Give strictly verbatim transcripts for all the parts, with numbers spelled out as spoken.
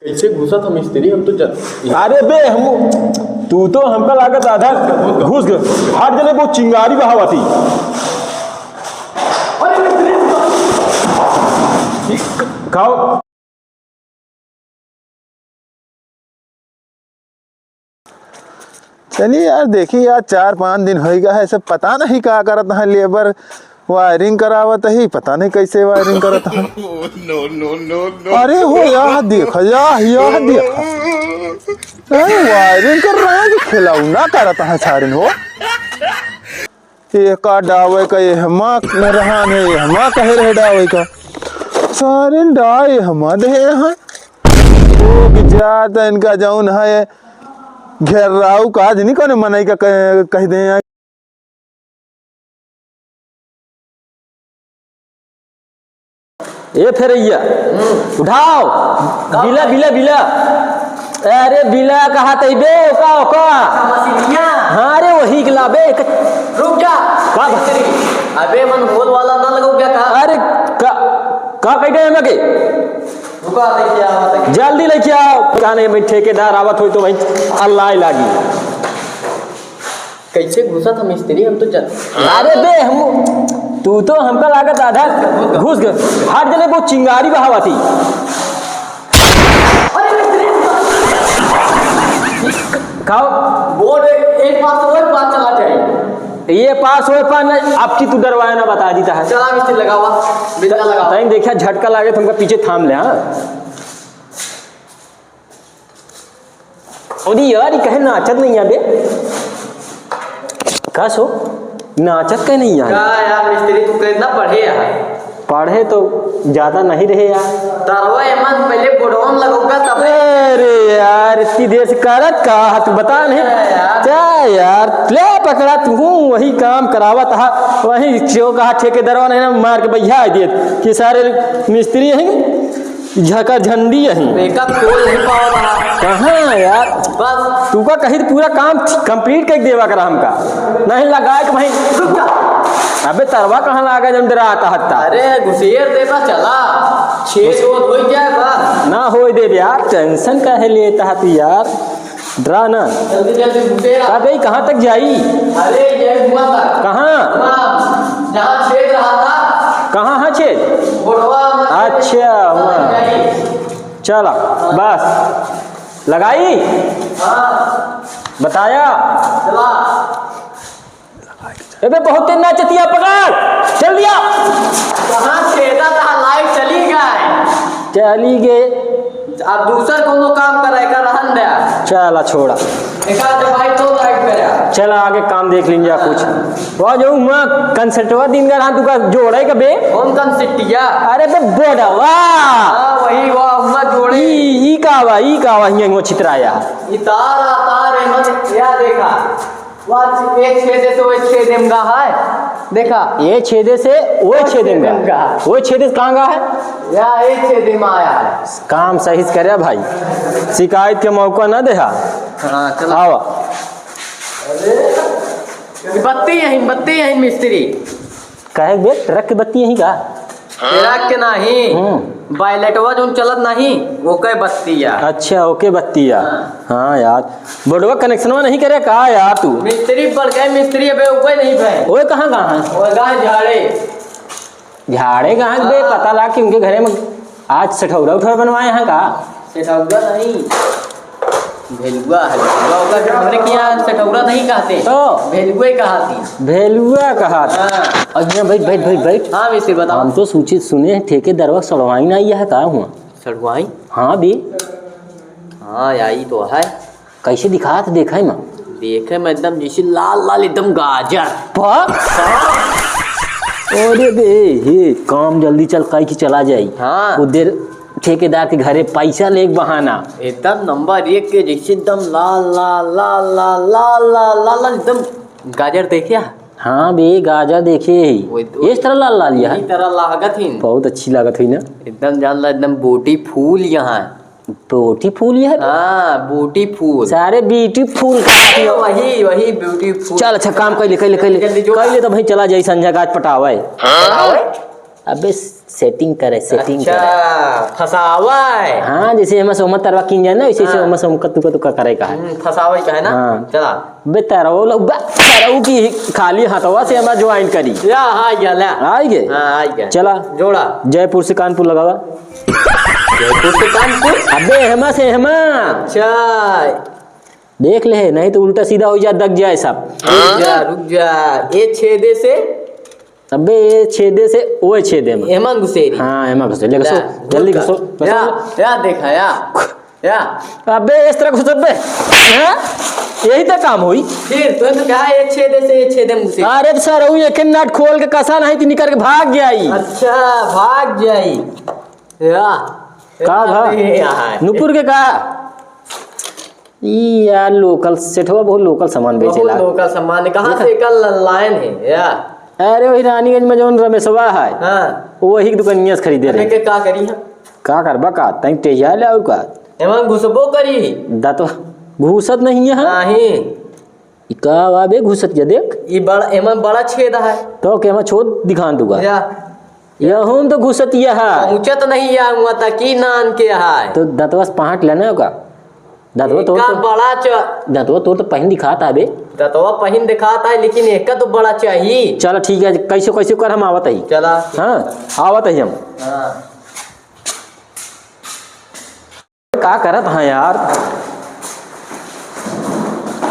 कैसे घुसत हम मिस्त्री, हम तो जा- अरे बे, हम, तू तो हमका लागत आधा घुस गए। हट जने, बहुत चिंगारी बहावती। खाओ। चलिए यार, देखी यार, चार पाँच दिन होइ गया है, सब पता नहीं का करत है, लेबर वायरिंग करावत ही, पता नहीं कैसे वायरिंग करत है। अरे हो, यह देख, यह, यह देख। अरे, वायरिंग कर रहे हैं कि खिलौना करत है सारिन हो। एका डावे का एहमा रहन है, एहमा कहे रहे डावे का। सारिन डाए एहमा दे हैं। लोग जात इनका जौन है, घेर्राऊ काज नहीं, कौन मनई का कह, कह दे हैं। ए फेरैया, उठाओ। बिला, बिला, बिला। अरे बिला कहा तई बे, ओका, ओका। मशीनिया। हाँ रे, वही के लाबे। रुक जा। का बा- अबे मन होल वाला ना लगो क्या कहा? अरे का, का कह दे हमें के? रुका, लेके आवा तई। जल्दी लेके आओ। का नहीं भाई, ठेकेदार आवत होई तो भाई अल्लाह लागी। कैसे घुसत हम मिस्त्री, हम तो जन- अरे बे, हम, तू तो हमका लागत आधा घुस गए। हट जने, बहुत चिंगारी बहावती। अरे मिस्त्री, खाओ। बोर्ड एक पास होए, पास चला जाए। ये पास होए, पास नहीं, अब की तू डरवाया ना, बता दी था। चला मिस्त्री, लगावा, बिल्ला लगावा। टाइम देखा, झटका लागे, तुमका पीछे थाम ले, हाँ। अरे यार, ये कहे नाचत नहीं आबे? का सो? नाचत कहे नहीं आबे? का यार मिस्त्री, तू कितना पढ़े यार? पढ़े तो ज्यादा नहीं रहे यार। तरवा एमन पहले बोर्डवा में लगोगा तब। अरे यार, इतनी देर से करत का हा तू, बता नहीं। अरे यार। क्या यार, ले पकड़ा तू, वही काम करावत हा, वही जो कहा ठेकेदारवा नहीं ना मार के बैठा दिए कि सारे मिस्त्री हैं। झका झंडी यही। मेकअप खोल नहीं पावा था। कहाँ यार? बस। तू का कही तो पूरा काम complete कर देवा करा हमका। नहीं लगाए के भाई। रुक जा। अबे तरवा कहाँ लागा जब डराता हत्ता? अरे घुसेर देता चला। छेद ओद हो जाए बस। ना होए देब यार, tension काहे लेता है तू यार? डरा ना। जल्दी, जल्दी घुसेरा। अबे, कहाँ तक जाई? अरे, ये हुआ था। कहाँ? वहाँ, जहाँ छेद रहा था। कहाँ है छेद? गोड़वा में। अच्छा, वहाँ। जाई। चला, बस। लगाई? हाँ। बताया? चला। अबे, बहुत तेज नाचतिया, पकड़, चल दिया। कहाँ छेदा था, light चली गई। चली गई। अब दूसर कोनो काम करे का रहन दे। चला, छोड़ा। एका जब आई तो light करे। चला, आगे काम देख लीन जा कुछ। वह जो हुआ concertवा दिन का रहा, तू का जोड़े का बे? कौन concertवा? अरे बे, बोर्डवा। हाँ, वही, वह हुआ जोड़े। ई, ई का बा, ई का बा, हियाँ छितराया। ई तार, आ तार है, मत क्या देखा? वाह, एक छेदे से वो छेदे में गा है। देखा? ये छेदे से वो छेदे में गा। वो छेदे से कहाँ गा है? या एक छेदे में आया है। काम सही से करे भाई, शिकायत के मौका ना देहा। हाँ, चलो। आवा। अरे, बत्ती यहीं, बत्ती यहीं मिस्त्री। कहे बे, ट्रक के बत्ती यहीं का? ट्रक के नाही, हम्म। बैलेटवा जोन चलत नाही, ओके बत्तिया। अच्छा, ओके बत्तिया। हाँ। हाँ यार, बोर्डवा कनेक्शनवा नहीं करे का यार तू? मिस्त्री बढ़ गए, मिस्त्री अबे उबे नहीं भए। ओए कहाँ, कहाँ है? ओए गाय झाड़े। झाड़े कहाँ बे? हाँ। पता लाग कि उनके घरे में आज सेठौरा उठौरा बनवाए हैं का? सेठौरा नहीं, भेलुआ है, भेलुआ। ओकर हमरे के यहाँ सेठौरा नहीं कहते, तो? भेलुए कहती। भेलुआ कहत। हाँ। अच्छा, बैठ, बैठ, बैठ, बैठ। हाँ, मिस्त्री, बताओ। हम तो सूचित सुने हैं, ठेकेदारवा सड़वाई ना आई है का हुआ? सड़वाई? हाँ बे। हाँ, आई तो है। कैसे दिखात देखे में? देखे में एकदम जैसे लाल लाल एकदम गाजर। पा? अरे बे, हे, काम जल्दी चल, काहे कि चला जाई। हाँ। वो देर ठेकेदार के घरे पैसा लेके बहाना। एकदम नंबर एक के, जैसे एकदम लाल, लाल, एकदम गाजर देखे है? हाँ बे, गाजर देखे ही। वही तो। इस तरह लाल लाल यह। इसी तरह लागत ही। बहुत अच्छी लागत हुई ना? एकदम जान ला, एकदम beautiful यहाँ। Beautiful यह? हाँ, beautiful। सारे beautiful का। वही, वही beautiful। चल, अच्छा काम कर ले, कर ले, कर ले। जल्दी जो। कर ले तो भाई चला जाई, संझा गाछ पटावे। पटावे? अबे setting करे, setting अच्छा, करे। फसावा है। हाँ, जैसे एमा से ओमा तरवा कीन जाए ना, वैसे, वैसे हाँ। ओमा से ओमा तुका, तुका करे का है। हम्म, फसावे का है ना? हाँ। चला। बे तरऊ लो, बे तरऊ की खाली हथवा से एमा join करी। या, हाँ, या, ला। आइ गए? हाँ, आइ गए। चला। जोड़ा। जयपुर से कानपुर लगावा। जयपुर से कानपुर? अबे, एमा से एमा। अच्छा। देख ले, नहीं तो उल्टा सीधा होइ जाए, दग जाए सब। रुक जा, रुक जा। ए छेदे से? अबे, ए छेदे से ओ छेदे में। एमा घुसेरी। हाँ, एमा घुसेरी। ले, घुसो, ला, जल्दी घुस। घुसो, घुसो। या, या देखा, या, या। अबे, इस तरह घुसत बे। हाँ? यही तो काम होई। फिर तो, तो कहा, ए छेदे से ए छेदे में घुसेरी। अरे तो सर, वो एक nut खोल के कसा नहीं तो निकर के भाग जाई। अच्छा, भाग जाई। या। का भा? अरे यार। नुपुर के का? ई यार local सेठवा बहुत local सामान बेचेला। बहुत local सामान है। कहाँ देखा? से एकर ल-, लाइन है यार? अरे वही रानीगंज में जौन रमेशवा है, हाँ। वही के दुकानिया से खरीदे अरे रहे। के का करी हम? का करबा का? तैं टेहिया ले और का? एमन घुसबो करी। दतवा घुसत नहीं है। नहीं। ई का बा बे घुसत जा देख? ई बड़-, एमन बड़ा छेद है। तो के एमा छोट दिखान दूगा? या। यहूँ तो घुसतिया है। पहुँचत नहीं या हुआ था कि नान के है। तो दतवा से पाँट लेना होगा। दतवा तोर एका तो, बड़ा च- दतवा तोर तो पहिन दिखात है बे। दतवा पहिन दिखात है, लेकिन एका तो बड़ा चाहिए। चला ठीक है, कैसे कैसे कर हम आवत ही। चला। हाँ, आवत ही हम। हाँ। का करत हाँ यार,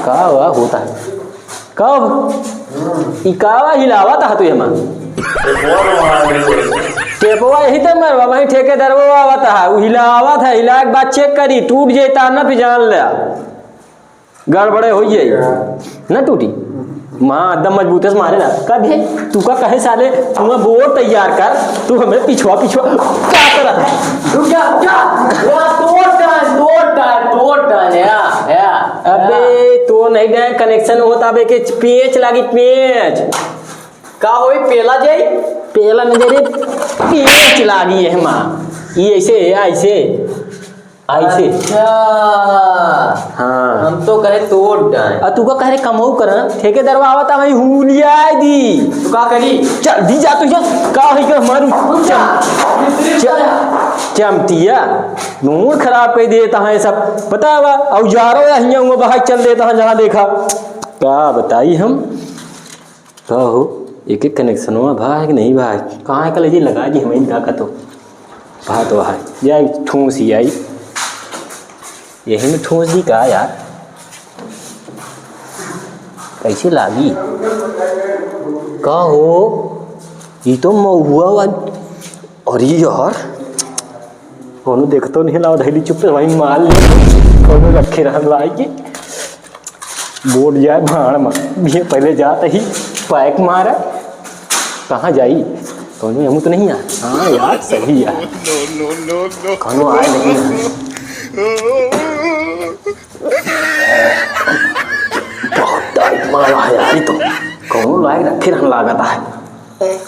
का हुआ होता है? कब? ई कावा हिलावत हा तू एमा? टेपवा यही तो मरवा, वही ठेकेदारवा आवत हा, उ हिलावत है, हिला के बाद check करी, टूट जाई ता ना फिर जान ले, गड़बड़े हो जाई, ना टूटी। माँ एकदम मजबूत से मारे ना। कबे तू का कहे साले, तू बोर्ड तैयार कर, तू हमें पिछवा पिछवा का करत है? रुक जा, रुक जा। या, तोड़ डाल, तोड़ डाल, तोड़ डाल, या, या। अबे, तो नहीं गए connection होता, अबे के पेंच लागी, पेंच। का होई, पेला जाई? पेला न जाई रे, पेंच लागी है माँ। ये ऐसे, ऐसे, ऐसे। अच्छा। हाँ। हम तो कहे तोड़ डाल। आ तू का कहे रे, कमऊ कर, ठेकेदारवा आवता, वही हुलिया दी। तू का करी? चल, दी जा तू जा। का होई के हमारू रुक जा। चम-, मिस्त्री चम-, रुक जा। चमटिया। मूड खराब कर देता है सब, पता है बा? औजारो या हियाँ हुआ बाहर चल देता है जहाँ देखा। का बताई हम? का हो, एक एक कनेक्शनवा भा है कि नहीं भा है? कहाँ है कल जी लगा जी हमें का कतो? भा तो है, या एक ठूस ही आई। यही में ठूस दी का यार? कैसे लागी? का हो, ये तो महुआ वाली। अरे यार, कौनो देखतो नहीं, लाओ धैली चुप से वहीं मार ले। कौनो रखे रहन लाई के बोर्ड जाए भाड़ में। ये पहले जात ही पैक मारा। कहाँ जाई? कौनो हमू तो नहीं आ। हाँ यार, सही यार। कौनो आए नहीं है। बहुत टाइट माल है यार, ये तो कौनो लायक रखे रहन लागत है।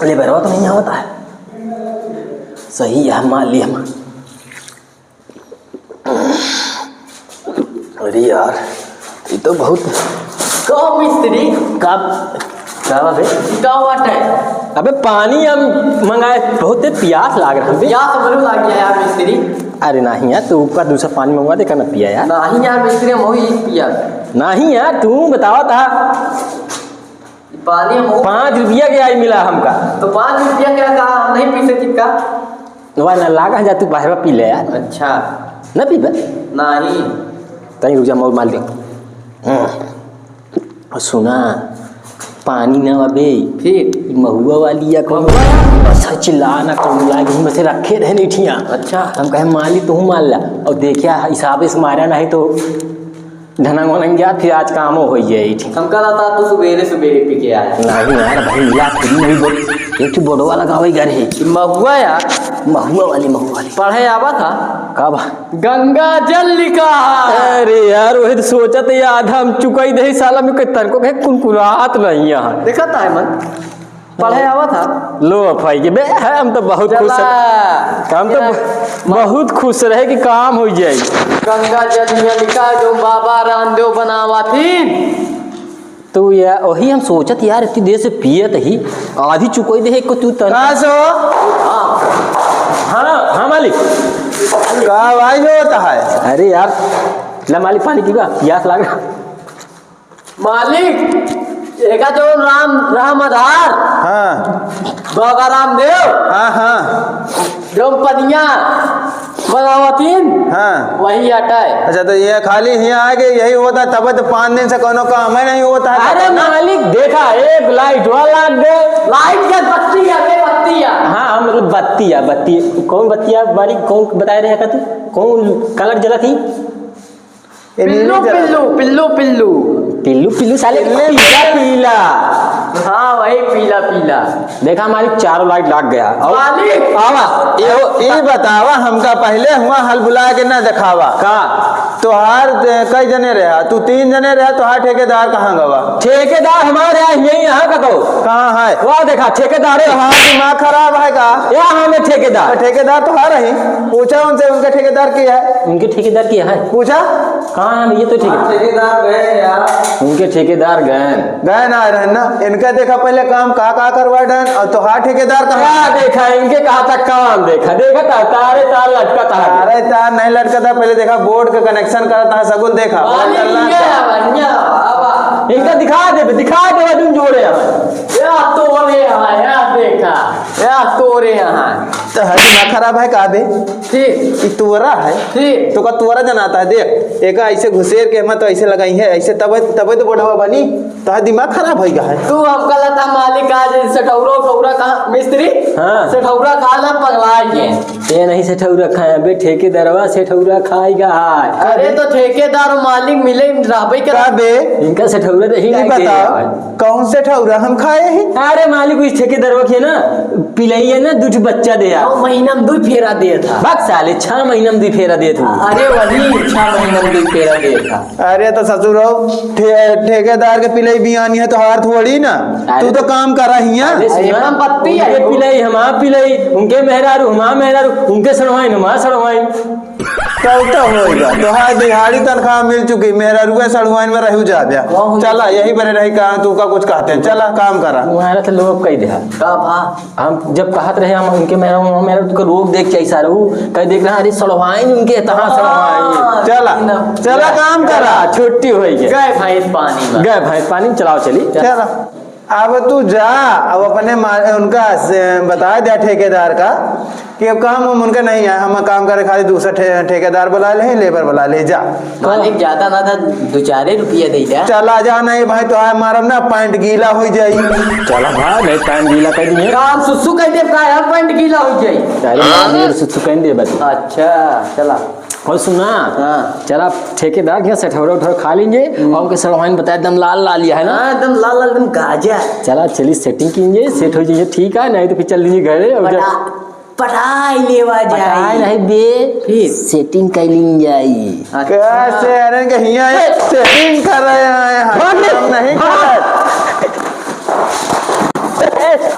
लेबरवा तो नहीं आवत है। सही है, मान ली हम। अरे यार, ये तो बहुत का मिस्त्री? का, का बा बे? का बात है? अबे पानी हम मंगाए, बहुत तेज प्यास लाग रहा है बे। प्यास हमरो लाग गया यार मिस्त्री। अरे नहीं यार, तू का दूसरा पानी मंगवा दे, का ना पिया यार। नहीं यार मिस्त्री, हम वही पिया। नहीं यार, तू बतावा था। पानी हम पाँच रुपया के आई मिला हमका। तो पाँच रुपया के का हम नहीं पी सकी का? वह ना लागा जा, तू बाहर पी ले यार। अच्छा। ना पीबे? नहीं। तहीं रुक जा, मौल मार ले। हम्म। सुना, पानी ना अबे। फिर? ई महुआ वाली या कौन? महुआ? बस चिल्ला ना, कौन लागी में से रखे रहे नहीं ठिया। अच्छा। हम कहे माली तू मार ला। और देखिया हिसाब से मारा नहीं तो ढनंग वनंग गया, फिर आज कामो हो जाए, ठीक। हमका लगता तू सुबेरे सुबेरे पी के आया। नहीं यार, भाई मिला, फिर नहीं बोल। एक ठो बोर्डवा लगावे घर है। ई महुआ यार। महुआ वाली, महुआ वाली। पढ़े आवा था? का बा? गंगा जल लिखा है। अरे यार, वही तो सोचत याद हम चुकाई दे साला में के तनको के कुनकुनात नहीं है। देखा था मन? पढ़े आवा था? लो अफाई के बे, है, हम तो बहुत खुश चला। हैं। हम तो तेरा ब-, बहुत खुश रहे कि काम हो जाए। गंगा जल में लिखा है, जो बाबा रामदेव बनावा थी। तो या, वही हम सोचत यार, इतनी देर से पियत ही, आधी चुकोई दे, एको तू तन। का सो? हाँ, हाँ, हाँ, मालिक। का भाई जो होता है? अरे यार, ला मालिक, पानी पीबा, पियास लाग रहा। मालिक, एका जो राम, राम आधार, हाँ। बाबा रामदेव, हाँ, हाँ। जो पनिया बनावतीन, हाँ। वही अटै। अच्छा, तो ये खाली हियाँ आके यही होता, तब तो पाँच दिन से कोनो काम ही नहीं होता है। अरे मालिक, देखा, एक लाइट वाला लाग गए। लाइट के बत्ती है, बे बत्ती है। हाँ, हम बत्ती है, बत्ती। कौन बत्ती है, मालिक, कौन बताए रहे का तू? कौन कलर जलत ही? ये पिल्लू, नीली जरा। पिल्लू, पिल्लू, पिल्लू। पिल्लू, पिल्लू साले पिल्लू। पीला, पीला। हाँ, वही पीला, पीला। देखा मालिक, चारों लाइट लाग गया। और मालिक! आवा। ये, ये बतावा हमका पहले, हुआ हल बुला के ना देखावा। का? तोहार, ए, कई जने रहा? तू तीन जने रहा, तोहार ठेकेदार कहाँ गवा? ठेकेदार हमारे यहाँ, यही यहाँ का तो। कहाँ है? वाह, देखा, ठेकेदार है। तोहार दिमाग खराब है का? यहाँ हमें ठेकेदार। तो ठेकेदार तोहार है, पूछा उनसे, उनके ठेकेदार के है? उनके ठेकेदार के है? पूछा? कहाँ है? ये तो ठीक है। ठेकेदार गए यार। उनके ठेकेदार गए। गए ना रहे ना। इनका देखा पहले काम का, का करवा डन, और तोहार ठेकेदार कहाँ? क्या देखा? इनके कहा था काम देखा। देखा था, तारे तार लटका था। तारे तार नहीं लटका था, पहले देखा बोर्ड का कनेक्शन करता है, सगुन देखा। पानी बोर्ड डलना बढ़िया था। है, बढ़िया, वाह, वाह। इनका दिखा दे, दिखा दे, तुम जोड़े हैं। या तोरे यहाँ, या देखा, या तोरे यहाँ। तो है दिमाग खराब है का बे? ठीक। ई तोरा है? ठीक। तो का तोरा जनाता है? देख, एका ऐसे घुसेर के मत ऐसे लगाई है, ऐसे तबे, तबे तो बढ़वा बनी। तो है दिमाग खराब है का है? तू हमका लता मालिक आज सेठौरा उठौरा कहाँ? मिस्त्री? हाँ। सेठौरा खा ला पगला के। ये नहीं सेठौरा खाए बे, ठेकेदारवा सेठौरा खाएगा आज। अरे तो ठेकेदार मालिक मिले रहबे करे। का बे? इनका सेठौरा नहीं ई खाएंगे बताओ, आज। कौन सेठौरा हम खाए ही? अरे मालिक, उस ठेकेदारवा के ना पिलई है ना, दू ठो बच्चा दे आ। नौ महीना में दू फेरा देत था। बक साले, छह महीना में दू फेरा देत हूँ। अरे वही छह महीना में दू फेरा देत था। अरे तो ससुर हो, ठे-, ठेकेदार के पिलई बियानी है, तोहार थोड़ी ना। अरे तू तो काम करा हिया। अरे सुना, अरे हम बत्ती उनके है। पिलई, हमार पिलई, उनके मेहरारू, हमार मेहरारू, उनके सड़वाइन, हमार सड़वाइन। तब तो होइगा। तोहार दिहाड़ी तनख्वाह मिल चुकी, मेहरारुआ सड़वाइन में रहू जा बे। बहुत चला, यही बरे रही, कहाँ तू का कुछ कहते हैं। चला, काम करा। तुम्हारा तो लोग कह दिया। का भा? हम जब कहत रहे, हम उनके मेहरारू, मेहरारू तुमको रोक देख के ऐसा रहू, कह देख रहा, अरे सड़वाइन उनके, तहाँ सड़वाइन। हाँ, चला, ना। चला, काम करा। छुट्टी होई गई। गए भैंस पानी में। गए भैंस पानी में, चलाओ चली। चला। अब तू जा, अब अपने मा-, उनका से बता दे ठेकेदार का कि अब काम हम उनका नहीं है, हम काम करे खातिर दूसरा ठे-, ठेकेदार बुला ले, लेबर बुला ले, जा। मालिक, ज्यादा ना था, दो चारे रुपया दे जा। चला जा, नहीं भाई, तो आए मारब ना, पैंट गीला हो जाई। चला भाई, नहीं पैंट गीला कर दिए। काम सुसु कर दे, का है, पैंट गीला हो जाई। अरे मार, सुसु कर दे बस। अच्छा, चला। और सुना, हाँ। चला ठेकेदार के सेठौरा उठौरा खा लेंगे, हम्म। और उनके सड़वाइन बताए एकदम लाल लाल है ना? हाँ, एकदम लाल लाल, एकदम गाजर। चला, चली सेटिंग कीजिए, सेट हो जाइए, ठीक है, नहीं तो फिर चल दीजिए घरे और जब पटा-, पटाई लेवा पटाई जाई। नहीं बे, फिर? सेटिंग कर ली जाई। अच्छा। कैसे अरे के हिया एक सेटिंग कर रहे हैं, भाग ले। हम नहीं भाग। कर रहे।